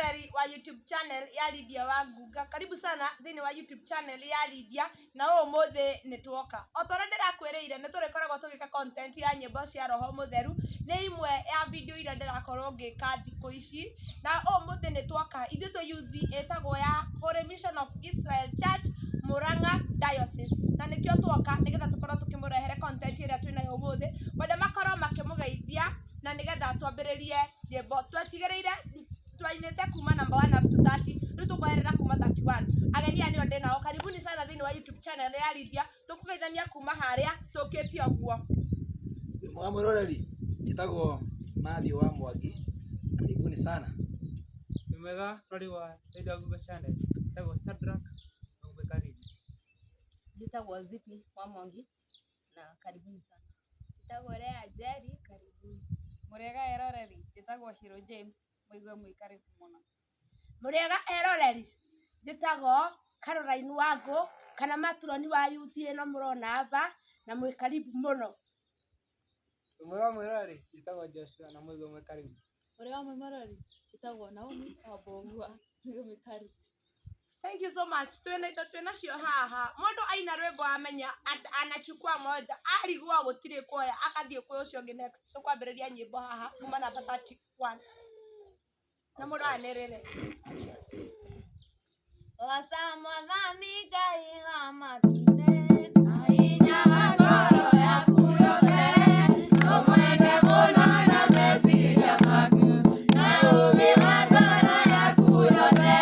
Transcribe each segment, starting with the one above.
Mwĩroreri wa YouTube channel ya Lydia Wangunga, karibu sana thĩinĩ wa YouTube channel ya Lydia, na ũmũthĩ nĩ tuoka o ta ũrĩa ndĩrakwĩrĩire, nĩ tũrĩkoragwo tũgĩka content ya nyĩmbo cia roho mũtheru. Nĩ imwe ya video iria ndĩrakorwo ngĩka thikũ ici, na ũmũthĩ nĩ tuoka ithuĩ twĩ youth ĩtagwo ya Holy Mission of Israel Church, Murang'a Diocese, na nĩkĩo tuoka nĩgetha tũkorwo tũkĩmũrehere content ĩrĩa twĩnayo ũmũthĩ. Wenda makorwo makĩmũgeithia na nĩgetha twambĩrĩrie nyĩmbo. Twetigĩrĩire twainĩte kuma number 1 up to 30, rĩu tũkweherera kuma 31. Ageni aya nĩo ndĩnao, karibuni sana thĩinĩ wa YouTube channel ya Lydia. Tũkũgeithania kuma harĩa tũkĩte ũguo. Mwega mwĩroreri, njĩtagwo Matthew wa Mwangi, karibuni sana. Wĩ mwega mũrori wa Lydia Wangunga channel, njĩtagwo Shadrack na mwĩ karibu. Njĩtagwo Zipi wa Mwangi na karibuni sana. Njĩtagwo Lea Njeri, karibuni. Mũrĩega eroreri, njĩtagwo Shiro James, mũigue mwĩ karibu mũno. Mũrĩega eroreri, njĩtagwo Caroline Wangũ kana maturoni wa youth ĩno mũrona aba, na mwĩ karibu mũno. Wĩ mwega mwĩroreri, njĩtagwo Joshua na mũigue mwĩ karibu. Mũrĩega mwĩroreri, njĩtagwo Naomi Wambũgua, mũigue mwĩ karibu. Thank you so much. Twĩna indo twĩnacio haha. Mũndũ aina rwĩmbo amenya anachukua moja, arigwo gũtirĩ kuoya akathiĩ kwĩ ũcio ũngĩ next. Tũkwambĩrĩria nyĩmbo haha kuma namba 31 na mũndũ anĩrĩre. Goca Mwathani Ngai wa matu-inĩ, na hinya wa ngoro yaku yothe, ũmwende mũno na meciria maku, na ũũgĩ wa ngoro yaku yothe,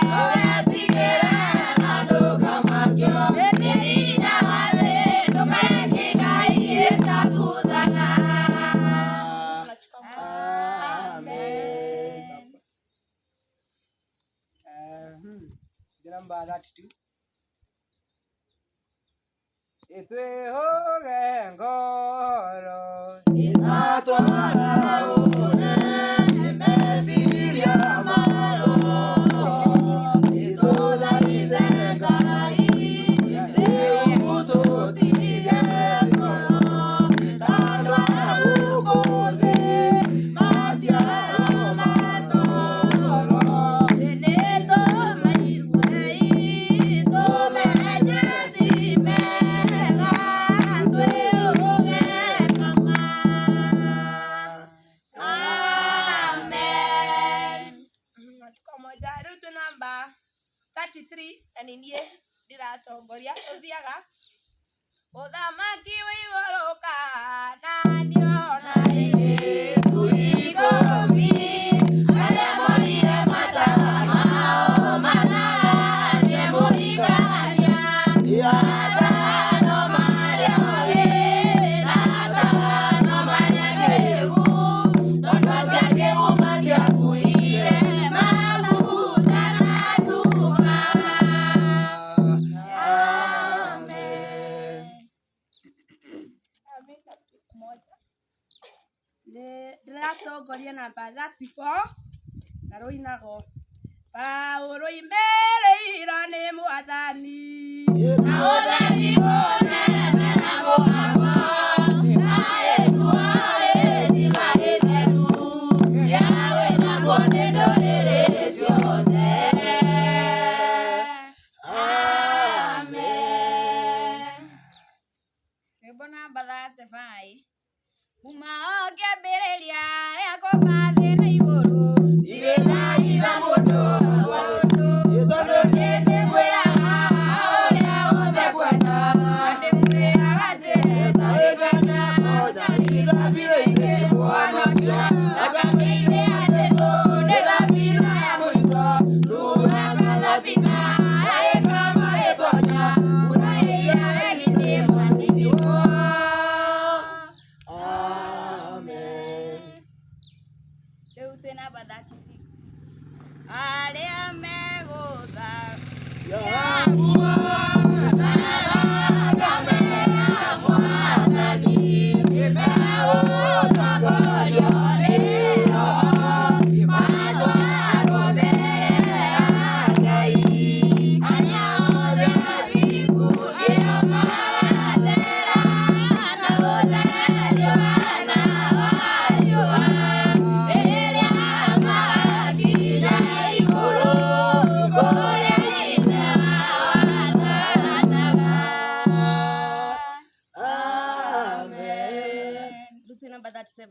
ndũgetigĩre na ndũkamakio nĩ hinya wa thĩ, ndũkareke Ngai rĩtabuthaga. Tunachukua moja. Amen. The number 32. Ĩtwĩhũge ngoro. Inatwara ũre meciria maro, itũthaithe Ngai rĩu tũtige ngoro, ta andũ a gũkũ thĩ maciaro matoro. Nĩtũmaiguei, tũmenye ti mega, twĩhũge na ma. Amen. Nachukua moja. Rĩu twĩ namba 33 na nĩ niĩ ndĩratongoria. Tũthiaga ũthamaki wĩ igũrũ ũkahananio na Airĩtu 10 arĩa moire matawa mao marathiĩ mũhikania, atano marĩ ogĩ na atano marĩ akĩgu, tondũ acio akĩgu matiakuire maguta na cuba. Amen. Amen. Moja. Nĩ ndĩratongoria namba 34 na rũinagwo Paũlũ imĩrĩirwo nĩ Mwathani, na ũtheri mũnene na mũhamo, na ĩtuo gĩthima gĩtheru gĩa gwĩthambwo nĩ ndũrĩrĩ ciothe. Amen. Rwĩmbo namba 35. Kuma o kĩambĩrĩria gĩa kũmba thĩ na igũrũ, Ndigĩthaitha mũndũ mũndũ tondũ nĩ ndĩmwĩraga ũrĩa wothe ngwenda. Ndĩmwĩraga njĩre Amen. Rĩu twĩ namba 36. Arĩa megũtha Rĩrĩa magakinya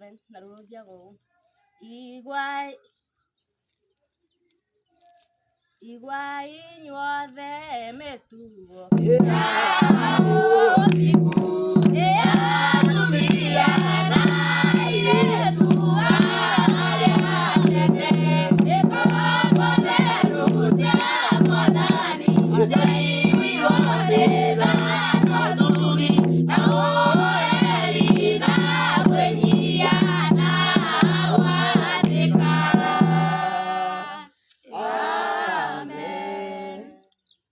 37 na rũrũthiaga ũũ. Igua igua inyuothe mĩtugo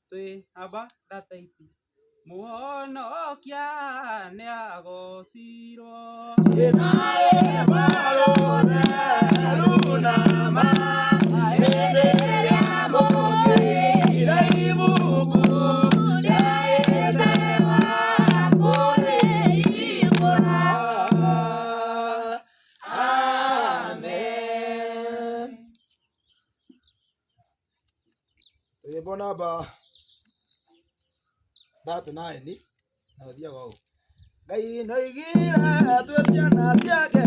Twĩ namba 38 Mũhonokia nĩagocirwo Rwĩmbo namba 39 na ũthiaga ũũ. Ngai nĩoigire twĩ ciana ciake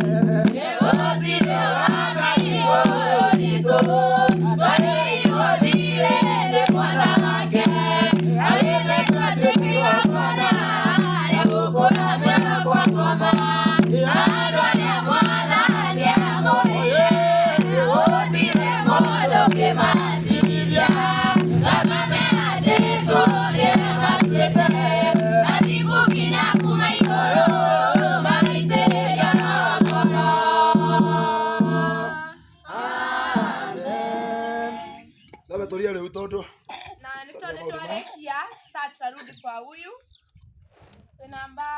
Twambe tũrie rĩu tondũ Na nĩ tondũ nĩ twarĩkia, sasa tutarudi kwa huyu. Twĩ namba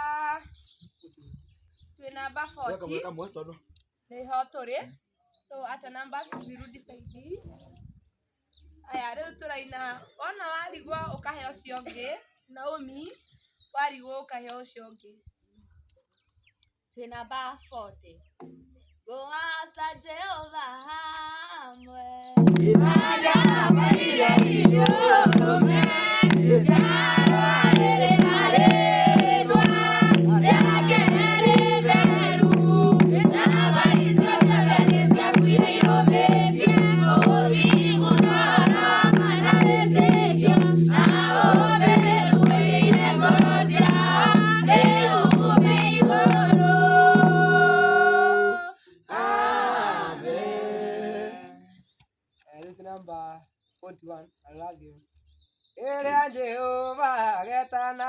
kamwe 40 kamwe tondũ nĩho tũrĩ. So hata namba zirudi saidi. Aya rĩu tũraina wona warigwo ũkahe ũcio ũngĩ. Naomi warigwo ũkahe ũcio ũngĩ. Twĩ namba 40 Goaca Jehova hamwe Rĩu twĩ namba 41 na rũrathiĩ ũũ. Ĩrĩa Jehova agetana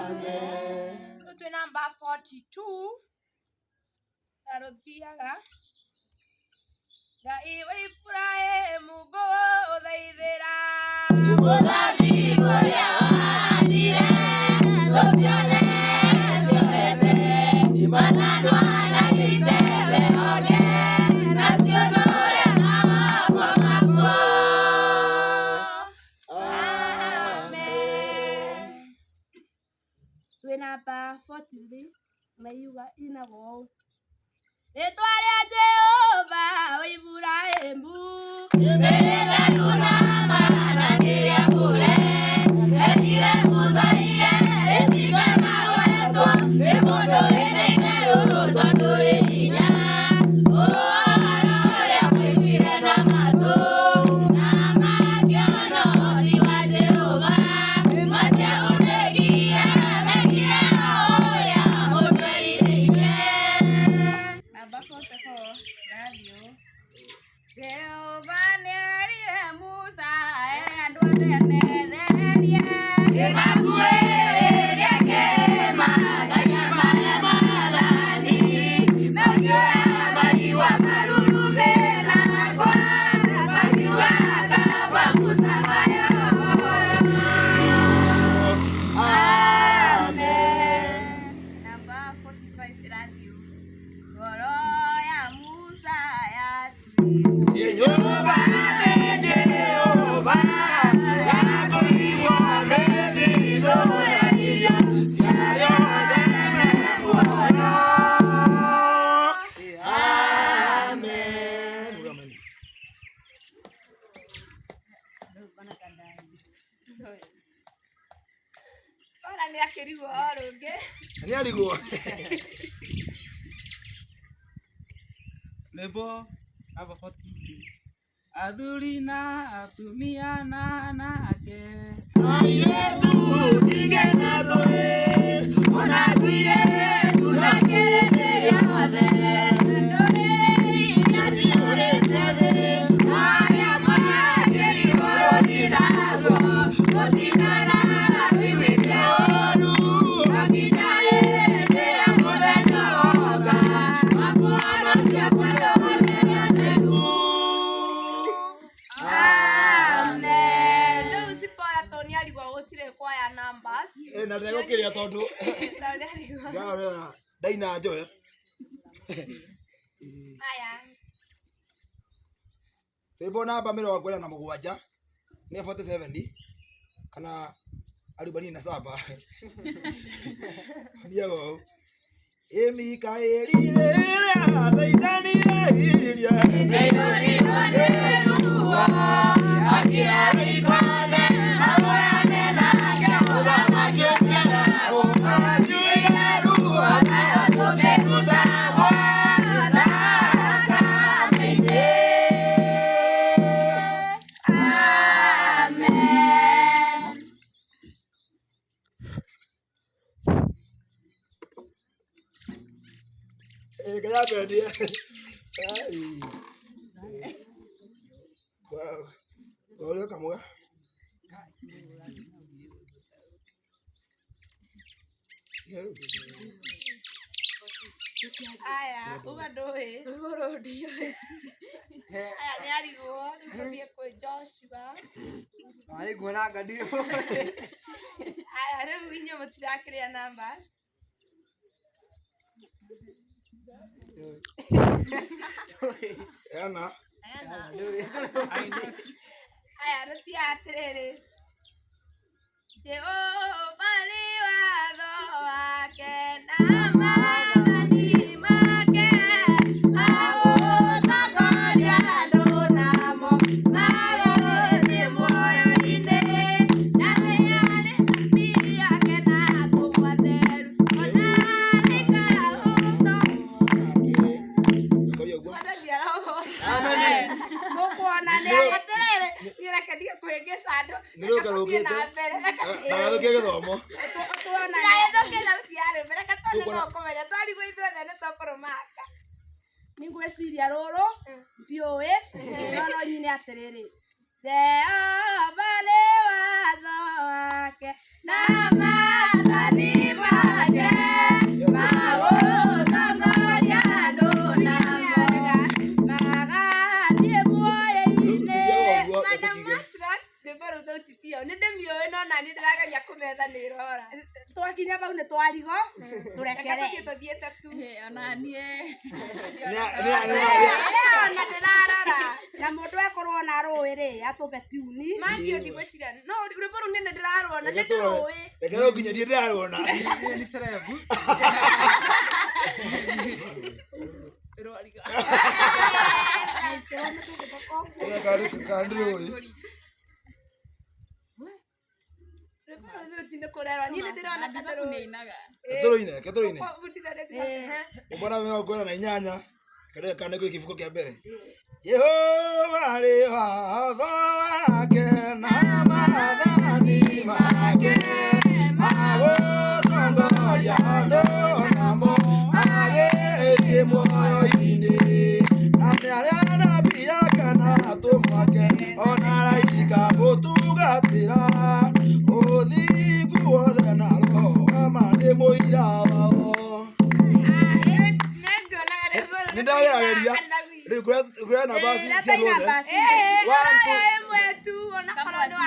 Rĩu twĩ namba 42 na rũthiaga Ngai wa Iburahĩmu ngũthaithĩra Amen. Twĩ namba 43 na yuga inagwo ũũ. Rĩtwa rĩa Jehova wa Iburahĩmu Namba 44 rathiĩ ũũ. Jehova nĩerire Ndĩrona nĩ akĩrigwo o rũngĩ. Nĩ arigwo. Rwĩmbo namba 42. Athuri na atumia na anake. Airĩtu ndigena tũĩ, ona airĩtu na kĩrĩndĩ gĩothe, ndũrĩrĩ iria ciyũrĩte thĩ, arĩa makĩrirwo rũtinaruo, rũtinara rũiguĩte ũũru, o nginya hĩndĩ ĩrĩa mũthenya ũgoka wa kũhonokia andũ othe atheru. Amen. Rĩu Zipporah to nĩ arigwo gũtirĩ kwaya numbers. Eh, na ndegũkĩrĩa tondũ Tondũ nĩ arigwo. ndarora ndaina njoe. Aya. Rwĩmbo namba 47 nĩ 47 kana 47. Thiaga ũũ. Ĩmikaeli rĩrĩa Caitani ehirie, Nĩaiyũrirwo nĩ ruo, akĩraika othe mahũrane nake, mũthamaki ũcio ũkajuire ruo, nayo tũkĩrutagwo thakame-inĩ. Amen. Reke nyambe ndie. Ai. Kwa kamwe. Aya, uga ndũĩ. Rwĩmbo rũu ndiũĩ. Aya nĩ arigwo, rĩu tũthiĩ kwĩ Joshua. Arĩ nguona anga ndiũĩ. Aya, rĩu inyuĩ mũtirakĩrĩa numbers. Yana. Aya, rũthiaga atĩrĩrĩ. Jehova nĩ watho wake na maathani make, magũtongoria andũ namo magathiĩ muoyo-inĩ. Na arĩ nabii yake na atũmwo atheru, ona araika gũtũ- Ngoria ũguo. Mwathani arogoca. Amen. Tũkuona nĩ Atĩrĩrĩ, niĩ reke ndige kũhĩngĩca andũ. Nĩ Reke rũka tũthiĩ na rũkĩte. mbere. Reke Ndagathũkie gĩthomo. tuona nĩ Ndĩragĩthũkia na gũtiarĩ mbere. Reke tuone Tũkuona- no ũkũmenya. Twarigwo ithuothe nĩ tũkũrũmanga. nĩ ngwĩciria rũrũ ndiũĩ no no nyine atĩrĩrĩ Jehova nĩ watho wake na maathani make magũtongoria andũ namo magathiĩ muoyo-inĩ. Thiaga ũguo. Madam Matron, rwĩmbo rũu thauti tiyo. Nĩ ndĩmĩũĩ no nani ndĩrageria kũmetha nĩ ĩrora. Twakinya bau nĩ twarigo Reke tũrekere tũthiĩ tũthiĩte tu. Ona niĩ. Ona ndĩrarora na mũndũ ekorwo na rũĩ rĩ atũbe tiuni. Matthew ndigwĩciria. No rwĩmbo rũu nĩ ndĩrarwona, nĩ ndĩrũĩ. Reke rũnginye ndiĩ ndĩrarwona. Niĩ nĩ celeb. Rwariga. Kana ndĩrũĩ. Rwĩmbo rũu thauti nĩ kũrerwo. Niĩ nĩ ndĩrona ta Ndiza ndĩrũĩ. kũnĩinaga. Tũrũine, reke tũrũine. Bundithania mbica. Rwĩmbo namba 48. Reke kana nĩkũĩ kĩbuko kĩa mbere. Jehova nĩ watho wake na maathani make, magũtongoria andũ namo magĩthiĩ muoyo-inĩ. Na nĩ arĩa anabii ake na atũmwo ake, ona araika gũtungatĩra, ũthingu wothe na roho wa ma nĩ mũira wao. Nĩ nguonaga rwĩmbo rũu Nĩ ndagerageria. Rĩu kũrĩa namba Ĩĩ, cia reta othe. namba One, two. Ĩmwe tu onakorwo nĩ wa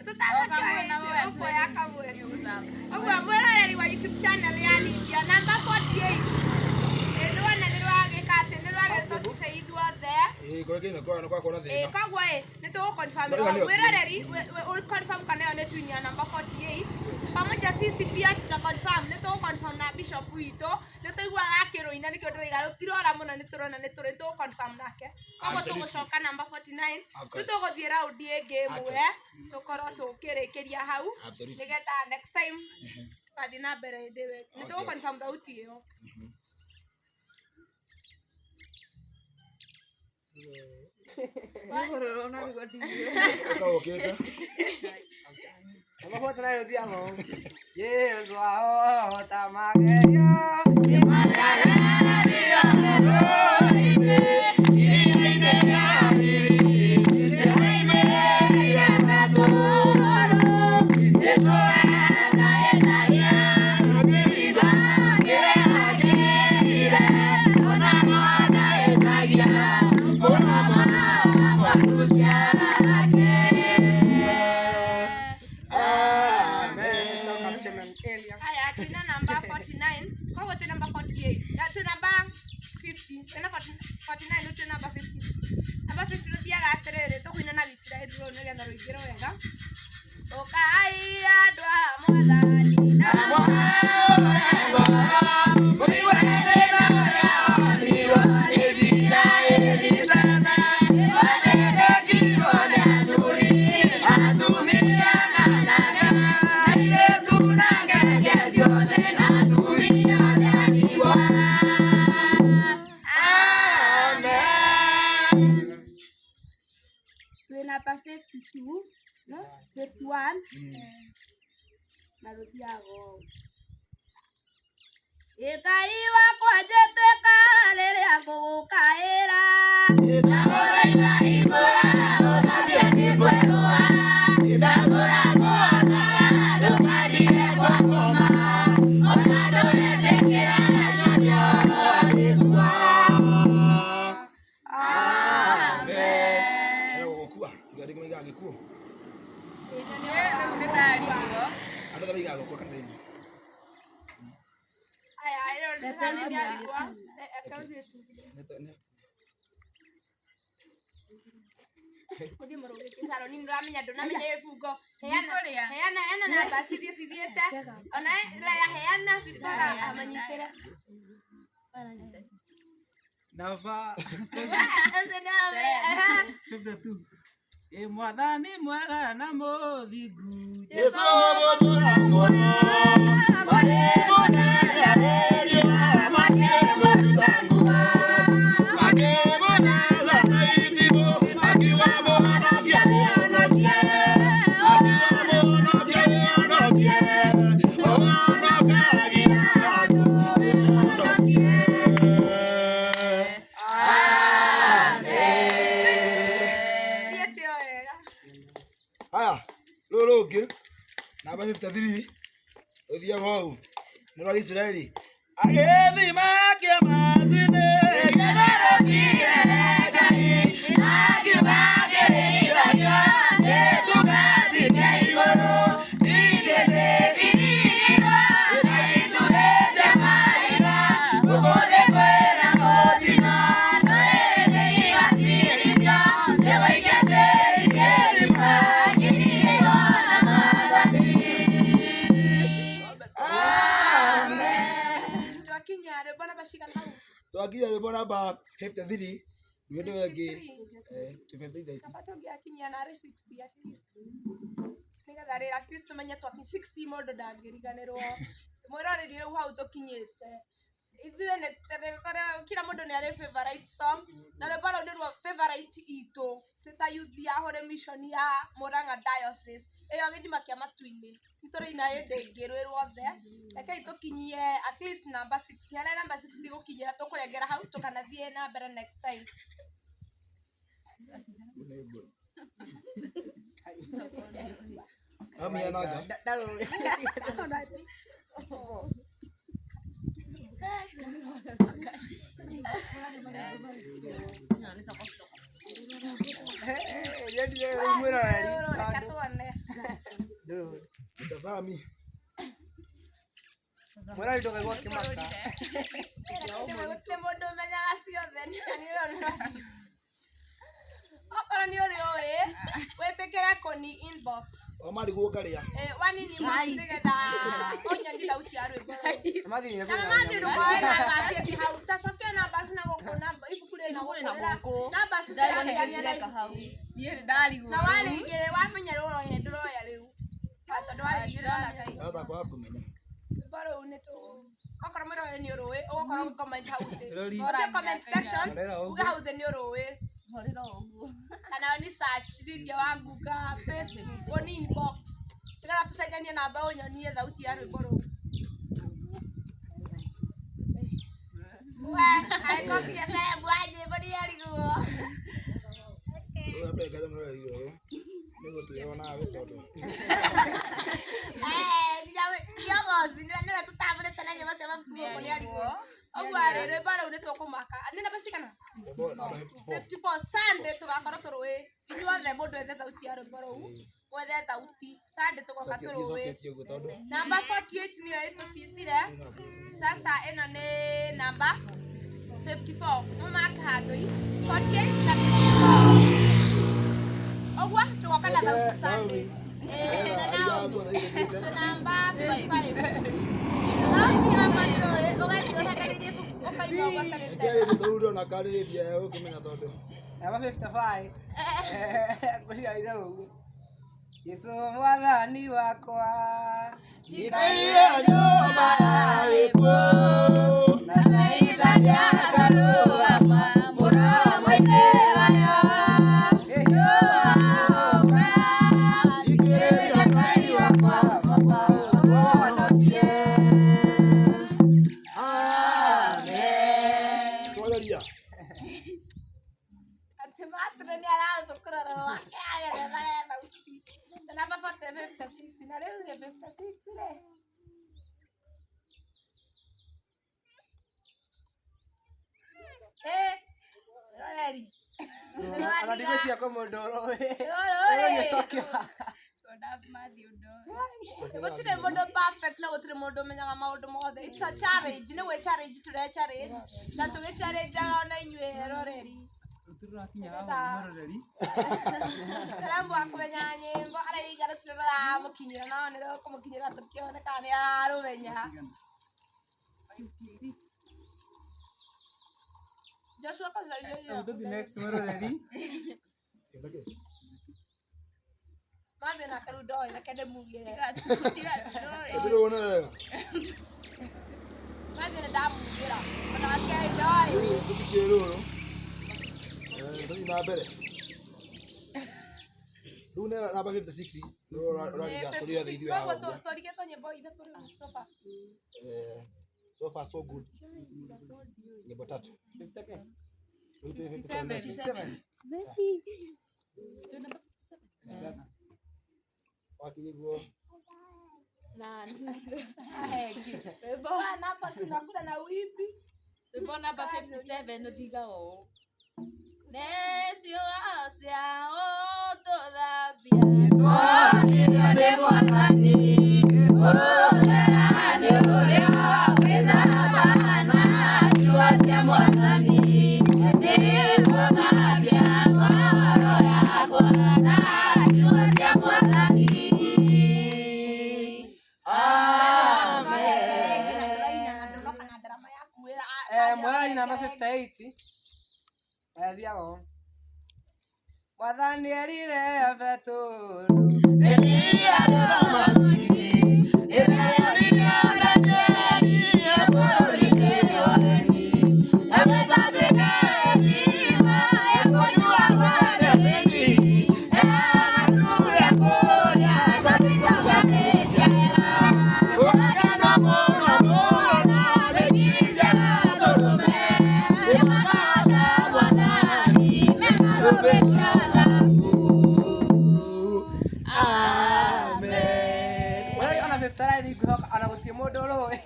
tũtanakĩoya ũkuoya kamwe tu. Ũguo mwĩroreri wa YouTube channel ya Lydia namba 48. Ĩ, nĩwona nĩ rwagĩka atĩ nĩ rwagĩtũtice ithuothe. Ĩĩ, kũrĩa kĩina kwa kwa na Ĩ, thĩna. koguo ĩ nĩ tũgũconfirm Marĩa nĩyo mwĩroreri confirm kana ĩyo nĩ twin ya namba 48 pamoja sisi pia tutaconfirm nĩ tũgũconfirm na Bishop. bishop witũ nĩ tũiguaga akĩrũina nĩkĩo ndĩraiga rũtirora mũno nĩ tũrona nĩ tũrĩ tũ confirm nake koguo Absolutely. tũgũcoka namba 49 Okay. rĩu tũgũthiĩ raundi ĩngĩ ĩmwe tũkorwo tũkĩrĩkĩria hau Absolutely. nĩgetha next time tũgathiĩ na mbere hĩndĩ ĩyo nĩ Okay. tũgũ confirm thauti ĩyo. Ũkaũkĩte. Namba 49 rũthiaga ũũ. Yesu ahota magerio Amen. Haya, twina namba 49 koguo twĩ namba 48 na twĩ namba 50 twĩ na 49 rĩu twĩ namba 50. Namba 50 rũthiaga atĩrĩrĩ, tũkũina na gĩciraĩri rũrũ nĩgetha rũingĩre wega. Ũkai andũ a mwathani na Twĩ namba 52 no 51 na rũthiaga ũũ. Ĩ Ngai wakwa njĩtĩka rĩrĩa ngũgũkaĩra Gũkua. Iga rĩngĩ maigaga gĩkuũ. Rĩu nĩndarigwo. Andũ othe maigaga gũkua kanitha-inĩ. Haya, ĩyo nĩ nĩarigwa. Reke ũthiĩ tu. Ũthiĩ mũrũgĩte Sharon, nĩ ũramenya ndũnamenya gĩbungo. Heana Nĩkũrĩa. heana heana namba cithiĩ cithiĩte. Ona Laya heana Zipora amanyitĩre. Namba Ũcio nĩ aramenya. 52. Ĩ mwathani mwega na mũthingu. Yesu mũtũra mũno, makĩmũthece na itimũ, makiuga mũhonokie, mũhonokie, mũhonokie, mũhonokie, ũhonokagia andũ, ũhonokie. Thiĩte o wega. Haya, rũrũ rũngĩ namba 53 rũthiaga ũũ nĩ rwa Isiraeli agĩthima kĩama-inĩ gĩtherũkire Ngai akiuga kĩrĩithagio gĩtungatithie igũrũ ningĩ thĩbirigirwo na iturĩte mahiga gũkũ thĩ kwĩna mũtino ndũrĩrĩ nĩigacirithio nĩgũikia tĩri kĩrima ngiri igona Mwathani. Amen. Twakinya rwĩmbo namba cigana hau? Twakinya rwĩmbo namba 53 rwĩmbo rũngĩ 53 thaa ici. Kaba tũngĩakinyia narĩ 60 at least. Nĩgetha rĩrĩ at least tũmenye twaki 60 mũndũ ndangĩriganĩrwo. Mwĩroreri rĩu hau tũkinyĩte. Ithuĩ nĩ kila mũndũ nĩ arĩ favorite song na rwĩmbo rũu nĩruo favorite itũ twĩ ta youth ya Holy Mission ya Murang'a Diocese ĩyo gĩthima kĩa matu-inĩ nĩ tũrĩina hĩndĩ ĩngĩ rwĩ ruothe. Rekei tũkinyie at least namba 60 harĩa namba 60 gũkinyĩra tũkũrengera hau tũkanathiĩ na mbere next time. Amia nanga. Reke tuone. Mtazami. Mwĩroreri ndũkaigua ũkĩmaka. Gũtirĩ mũndũ ũmenyaga ciothe nĩ ũrona. Okorwo nĩ ũrĩ ũĩ wĩtĩkĩre kũni inbox. O marigũ ngarĩa. Wani inbox nĩgetha ũnyonie thauti. ya rwĩmbo rũu. Mathi Na mama thiĩ ndũkoe namba ciĩki hau tacokia namba na gũkũ namba ibuku rĩ na Ibuku rĩ na gũkũ gũkũ. namba Ndarigwo nĩkĩ ciratigania na cireka hau. ibuku. Niĩ nĩ ndarigwo. Na warĩigĩrĩ wamenya rũroya ndũroya rĩu tondũ warĩigĩrĩ wamenya Ndahota kwaga kũmenya. rwĩmbo rũu nĩ tũ okorwo mwĩrore nĩ ũrũĩ ũgũkorwo ũgĩ comment hau thĩ Rori. ũthiĩ comment section Horera ũguo. uge hau thĩ nĩ ũrũĩ Horera ũguo. kana nĩ search Lydia Wangunga Facebook ũni inbox nĩgetha tũcenjanie namba ũnyonie thauti ya rwĩmbo rũu. We, angĩkorwo celeb wa nyĩmbo nĩarigwo. Rĩu hatarĩ nganja mwĩroreri ũyũ nĩ gũtwĩrwo nawe tondũ Kĩogoci nĩwe tũtambũrĩte na nyĩmbo cia mabuku gũkũ nĩarigwo. Ũguo rĩ rwĩmbo rũu nĩtũkũmaka. Nĩ namba cigana? rwĩmbo namba 54. 54 Sunday tũgakorwo tũrũĩ inyuothe mũndũ ethe thauti ya rwĩmbo rũu mwethe thauti Sunday tũgoka tũrũĩ Gĩcoketie ũguo tondũ namba 48 nĩyo ĩtũticire sasa ĩno nĩ namba 54 mũmake handũ i 48 na 54 ũguo tũgoka na thauti Sunday. Ĩĩ, na Naomi tũ namba 55 Naomi yakwa ndũrũĩ ũgathiĩ ũhenganĩrie ibuku ũkaima ũgwatanĩte. Reke rĩu rĩu ndona karĩrĩria ũkĩmenya tondũ Namba 55. Ngũciarire ũguo. Jesũ mwathani wakwa. Njikaire nyũmba ya gĩkuũ Na Caitani akarũgama Mũromo-inĩ wayo. Thikĩrĩria Ngai wakwa Baba ũhonokie. Amen. Twageria. Atĩ matũrũ nĩ aramba kũrora rwake agetha thauti. Namba 56 na rĩu rĩ 56 rĩ Eh, roreri. Ona ndigũcia kwĩ mũndũ ũrũĩ. Rũrĩ. Ũgĩcokia. Gũtirĩ mũndũ perfect na gũtirĩ mũndũ ũmenyaga maũndũ mothe. It's a challenge, nĩ gwĩ challenge tũre challenge na tũgĩ challengeaga ona inyuĩ eroreri. Tũrakinya haha mwĩroreri. Salamu wa kũmenya nyĩmbo araiga rũtirĩ rũramũkinyĩra no nĩ rũkũmũkinyĩra tũkĩone kana nĩ ararũmenya. Cigana? Joshua kwanza hiyo hiyo. Rĩu tũthiĩ next mwĩroreri. Ĩtake. Mathe na karundo reke ndĩmugĩre. Ndĩrĩ wone wega. Mathe nĩ ndamugĩra. Onake ndoĩ. Rĩu tũthiĩ rũrũ. Tũthiĩ na mbere. Rĩu nĩ namba 56 nĩwe ũrariga tũrĩ othe ithuĩ haha Koguo ũguo. twarigĩtwo nyĩmbo ithatũ rĩu so far. So far so good. Nyimbo tatu. 50 ke? Rĩu twĩ 57. 57. Twĩ namba 57. Wakinya guo Na Aheki. rwĩmbo Bwana hapa si unakula na uibi. rwĩmbo namba 57 rũthiaga ũũ. Nĩcio cia ũtũthambia. Nĩ mwathani ũthera nĩ ũrĩa wĩthamba na ciugo cia mwathani nĩ gũthambia ngoro yakwa na ciugo cia mwathani. Mwarani namba 58. Athiaga ũũ. Mwathani erire Betũrũ. Amen. Mwarani ona 59 nĩngwĩhoka ona gũtirĩ mũndũ ũrũĩ.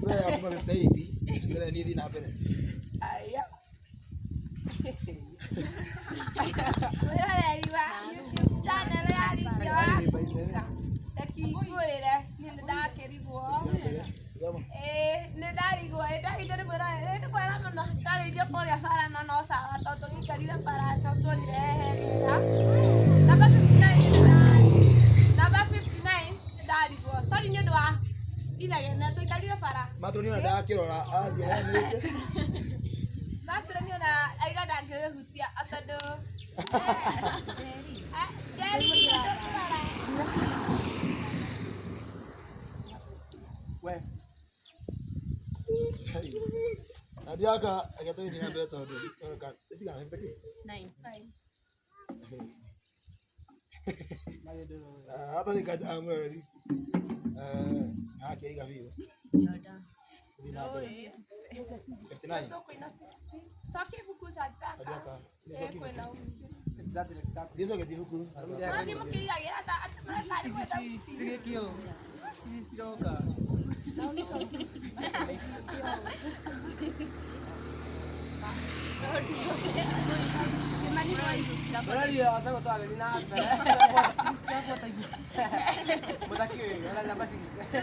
We kuma 58 ndĩrenda niĩ thiĩ na mbere. Aya. Mwĩroreri wa YouTube channel ya Lydia Wangunga. Reke ngwĩre niĩ nĩ ndakĩrigwo. Thoma. Ĩĩ nĩ ndarigwo ĩ ndarigwo nĩ mwĩroreri nĩ kwega mũno ndarĩithio kũrĩa bara no no sawa tondũ tũgĩikarire bara no tuonire he rĩera. Namba 59 nĩ ndarigwo. Namba 59 nĩ ndarigwo. Sorry nĩ ũndũ wa Inagena tuikarire bara. Matroni ona ndakĩrora athiĩ aheanĩte. Matroni ona aiga ndangĩrĩhutia tondũ Jerry ndũkũrora. We. Ndiaka reke tũgĩthiĩ na mbere tondũ cigana 50 kĩ? 9. Hatarĩ nganja mwĩroreri akĩiga biũ. Gũthiĩ na mbere. 59. Tũkũina 60. Cokia ibuku Sadiaka. Sadiaka. Ĩĩ, kwĩna umithio. Exactly, exactly. Thiĩ cokia ibuku. Mũrathiĩ mũkĩiragĩra ta atĩ mũrekarĩ Ici gwetha citirĩ kĩo. Ici citiroka. Mwĩroreri wothe tũragĩthiĩ na mbere. Ici citirabuata ibuku. Mũthaki ũyũ, ona namba 60.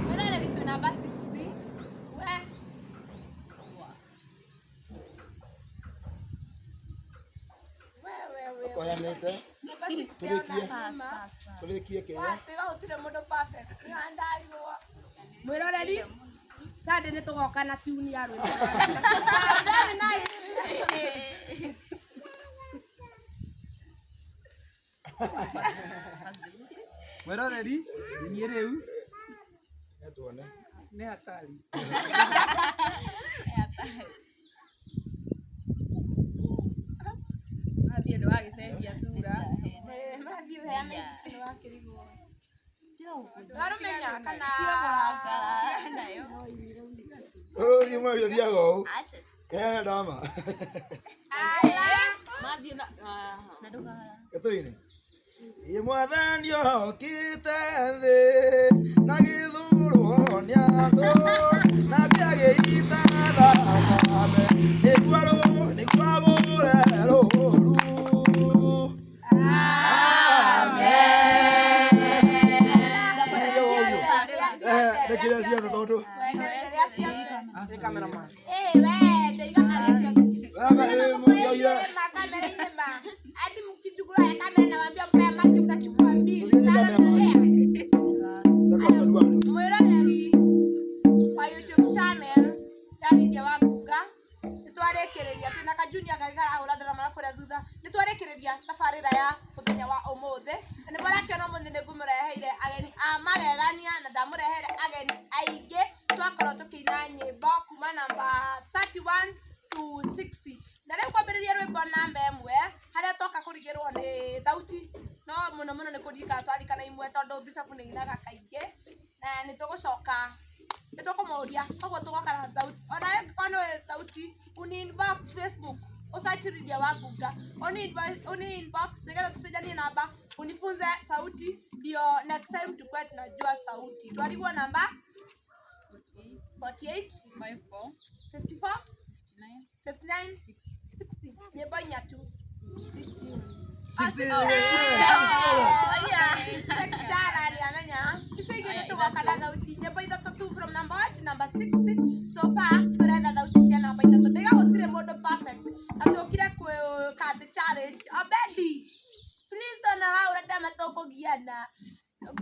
Mwĩroreri twĩ namba 60. We. We, we, we. Ũheanĩte. Namba 60 Tũrĩkie. ona nyuma. Tũrĩkie kĩrĩa. Watuĩka gũtirĩ mũndũ perfect. Nĩ ndarigwo. Mwĩroreri Sunday nĩ tũgoka na tune ya rwĩmbo. Very nice. Mwĩroreri nĩ niĩ rĩu. Nĩ tuone. Nĩ hatari. Mathiĩ ndũgagĩcenjia sura. Mathiĩ ũheane nĩ wakĩrigwo. Warũmenya kana Ũrũthiĩ mweri ũthiaga ũũ. Heana ndama. Aya. Mathiĩ na na ndũkara. Gĩtũinĩ. Ĩ mwathani okĩte thĩ na gĩthurwo nĩ andũ nake agĩita thakame nĩguo agũre rũũru. Amen. Rekire ciothe tondũ Wenderea ciothe. Nĩ cameraman. Ĩĩ we ndaiga harĩa ciothe. Wewe mũngĩoire Kamera-inĩ ma. Hadi mkichukua ya kamera nawaambia mpea maji mtachukua mbili. Tũthiĩ cameraman. Mwĩroreri wa YouTube channel ya Lydia Wangunga nĩtwarĩkĩrĩria twĩna ka junior kangĩ karahũra ndarama na kũrĩa thutha nĩtwarĩkĩrĩria tabarĩra ya mũthenya wa ũmũthĩ na nĩ mũrakĩona ũmũthĩ nĩngũmũreheire ageni a magegania na ndamũrehere ageni aingĩ twakorwo tũkĩina nyĩmbo kuma namba 31 to 60 na rĩu kwambĩrĩria rwĩmbo namba ĩmwe harĩa twoka kũrigĩrwo nĩ thauti no mũno mũno nĩ kũririkana twarikana imwe tondũ Bishop nĩ ainaga kaingĩ na nĩ tũgũcoka nĩ tũkũmũria koguo tũgoka na thauti ona angĩkorwo nĩ ũĩ thauti uni inbox Facebook usearch Lydia Wangunga uni inbox nĩgetha tũcenjanie namba unifunze sauti ndio next time tukue tunajua sauti twarigwo namba 48, 48 54, 54 59, 59 60 nyĩmbo inya tu 60. Jana nĩamenya icio ingĩ nĩ tũgoka na thauti nyĩmbo ithatũ tu from number 1 to number 60 so far tũretha thauti cia namba ithatũ ndaiga gũtirĩ mũndũ perfect na tũkire kwĩka atĩ challenge Obedi please ona waũra ndama tũkũgiana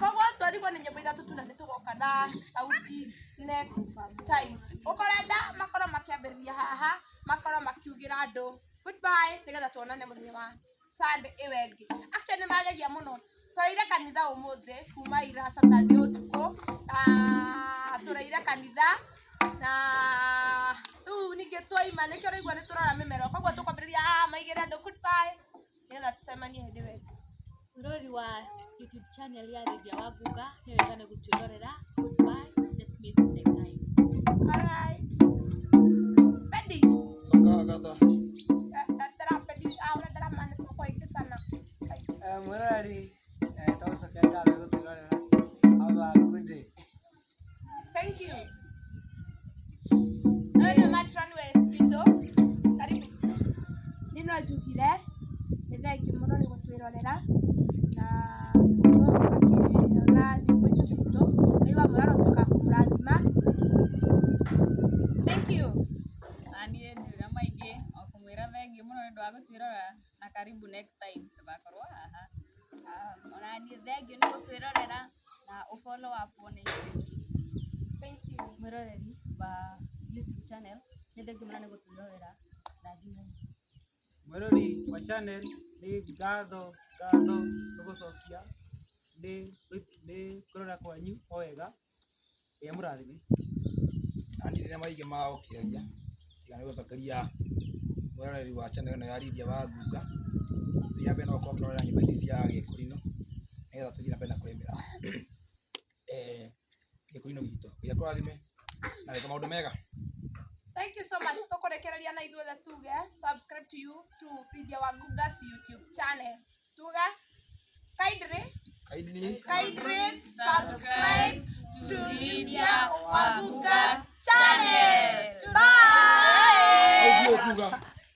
koguo twarigwo nĩ nyĩmbo ithatũ tu na nĩ tũgoka na thauti next time ũkorenda makorwo makĩambĩrĩria haha makorwo makiugĩra andũ goodbye nĩgetha tuonane mũthenya wa Sunday ĩyo ĩngĩ actually nĩ mageria mũno tũraire kanitha ũmũthĩ kuma ira Saturday ũtukũ na tũraire kanitha na rĩu ningĩ twaima nĩkĩo ũraigua nĩ tũrora mĩmero koguo tũkwambĩrĩria haha maigĩre andũ goodbye nĩgetha tũcemanie hĩndĩ ĩyo ĩngĩ. Mwĩroreri wa YouTube channel ya Lydia Wangunga nĩ wega nĩ gũtwĩrorera. Goodbye. Let's meet next time. Alright. Pedi. Kata. Tara pedi ahũra ndarama nĩ tũkwaingĩ sana. Mwĩroreri tũgũcokia ngatho nĩ gũtwĩrorera. Have a good day. Thank you. Wewe nĩ matron witũ. Karibu. Niĩ no njugire nĩ thengiũ mũno nĩ gũtwĩrorera na gũkorwo makĩona nyĩmbo icio citũ. Ngai wa muoyo arotuĩka wa kũmũrathima. Thank you. Na niĩ ndiũra maingĩ o kũmwĩra thengiũ mũno nĩ ũndũ wa gũtwĩrora na karibu next time tũgakorwo haha. Ona Ona niĩ thengiũ nĩ gũtwĩrorera na ũ follow up wone icio ingĩ. Thank you. Mwĩroreri wa YouTube channel nĩ thengiũ mũno nĩ gũtwĩrorera. Rathimwo. Mwĩrori wa channel nĩ ngatho ngatho tũgũcokia nĩ nĩ kũrora kwanyu o wega. Ngai amũrathime. Na niĩ ndĩna maingĩ ma gũkĩaria tiga nĩ gũcokeria mwĩroreri wa channel ĩno ya Lydia wa Ngunga. Thiĩ na mbere na gũkorwo ũkĩrorera nyĩmbo ici cia Gĩkũrinũ nĩgetha tũthiĩ na mbere na kũrĩmĩra Gĩkũrinũ gitũ. Ngai akũrathime na wĩke maũndũ mega. Thank you so much. Tũkũrekereria na ithuothe tuge subscribe to you to Lydia Wangunga's YouTube channel. Tuge kindly Kindly kindly subscribe to Lydia Wangunga's channel. Bye. Au kuga.